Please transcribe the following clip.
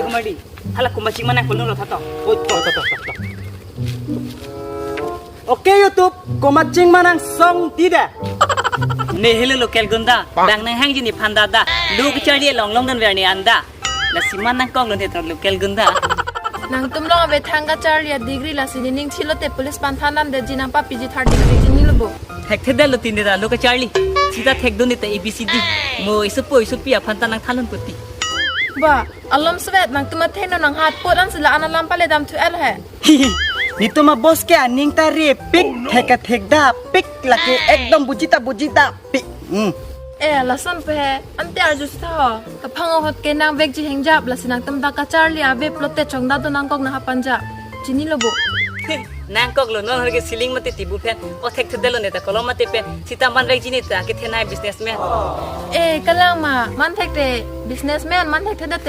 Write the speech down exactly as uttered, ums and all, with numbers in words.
Kumadi, hala kumaching manang kolun lo thato. Oh, to, to, to, to, to. Oke YouTube, kumaching manang song tidak. Ne hello local gunda, bang nanghangji ne phan dada. Lo kacharli along longdunver ne anda. Lasi man nangkok lun hetra local gunda. Nangtum long ave thang kacharli a degree lasi nening chilote police phan than damde ji nangpapiji third degree, chinilo bo. Thekthedetlo tini ra lo kacharli. Sita thekdun ne ta A B C D. Mo isopo isopi aphan ta nangthanlun puti. Ba, alom svet nangtum athe no nanghat pot an sila an alam pale damthu el he. Netum a boss ke aning ta repik, thek a thekdapik, lake ekdom buji ta bujidapik. Hmm. Eh, lason pe he, ante arju sita ho. Kaphang ahut ke nangvekji hengjap, lasi nangtum ta kacharli aveplote chongda do nangkok nang hapan jap. Chinilo bo. Nangkok lo non harke ceiling mate tibu pen. O thekthedetlo ne ta kolom mate pen. Sita man vekji ne ta kethenei businessman. Eh, kalang ma, man thekte businessman, man thekthedet te